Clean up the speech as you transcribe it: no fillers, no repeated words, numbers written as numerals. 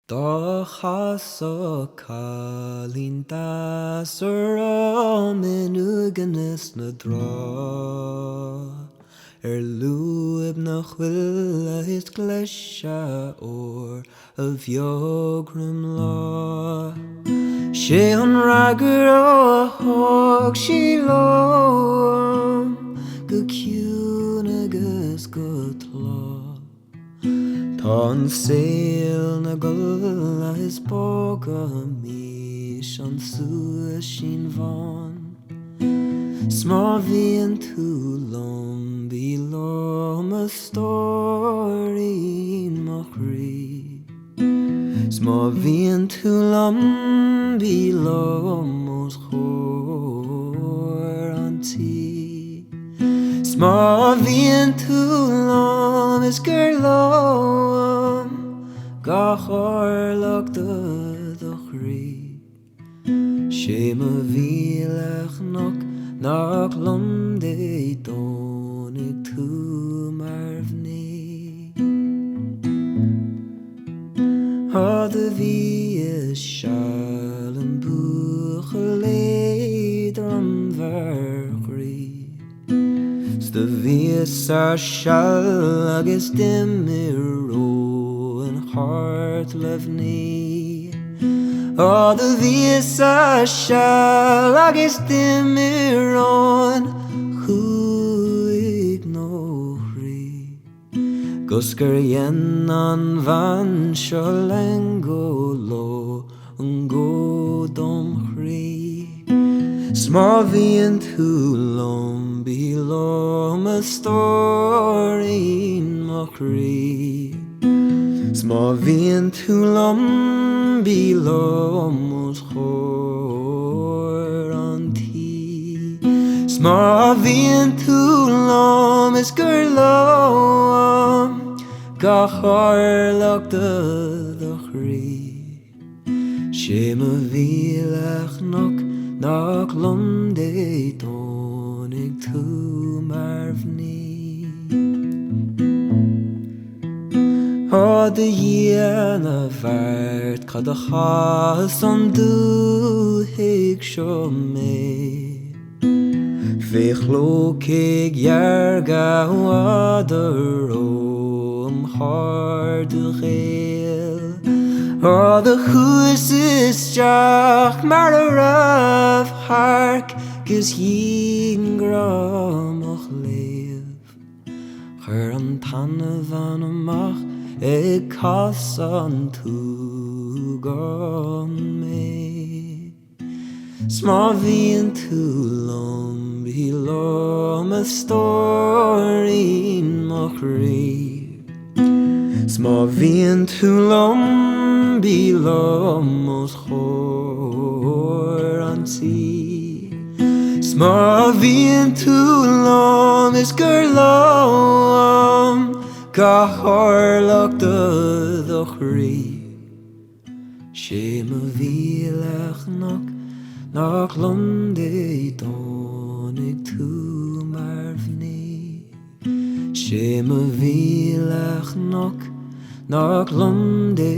Dá chasfadh cailín deas orm in uaigneas na dtrá Ar lúib na coille is glaise óir a bheadh roim lá 'Sé an fhreagra a thug sí liom go ciúin agus go tláth. Tá an saol 'na gcodladh is bogaimis an tSuaisín Bhán. 'S má bhíonn tú liom bí liom a stóirín mo chroí. 'S má bhíonn tú liom bí liom os comhair an tí. 'S má bhíonn tú liom is gur liom gach orlach de do chroí. 'Sé mo mhíle chnoc nach liom Dé Domhnaigh tú mar mhnaoi. Á do bhíos seal im buachaill éadrom mhear-chroí 'S do bhíos ar seal agus d'imigh romhainn thart le mhnaoi. Á do bhíos ar seal agus d'imigh romhainn chúig nó thrí. 'Gus gur dhein an bhean seo leango longo dom chroí. 'S má bhíonn tú liom bí liom a stóirín mo chroí. 'S má bhíonn tú liom bí liom os comhair an tí. 'S má bhíonn tú liom is gur liom gach orlach de do chroí. 'Sé mo mhíle chnoc nach liom Dé Domhnaigh tú mar mhnaoi. Á do Dhia 'na bheart cad a chas an dúthaigh seo mé Fé chlócaigh dhearga fhada romham thar do ghaol Á do chuas isteach mar a raibh shearc 'gus dhein grá mo chléibh. Chuir an tseanbhean amach ag casadh an tsúgáin mé. 'S má bhíonn tú liom bí liom a stóirín mo chroí. 'S má bhíonn tú liom bí liom os comhair an tí. 'S má bhíonn tú liom is gur liom gach orlach de do chroí. 'Sé mo mhíle chnoc nach liom Dé Domhnaigh tú mar mhnaoi. 'Sé mo mhíle chnoc nach liom Dé.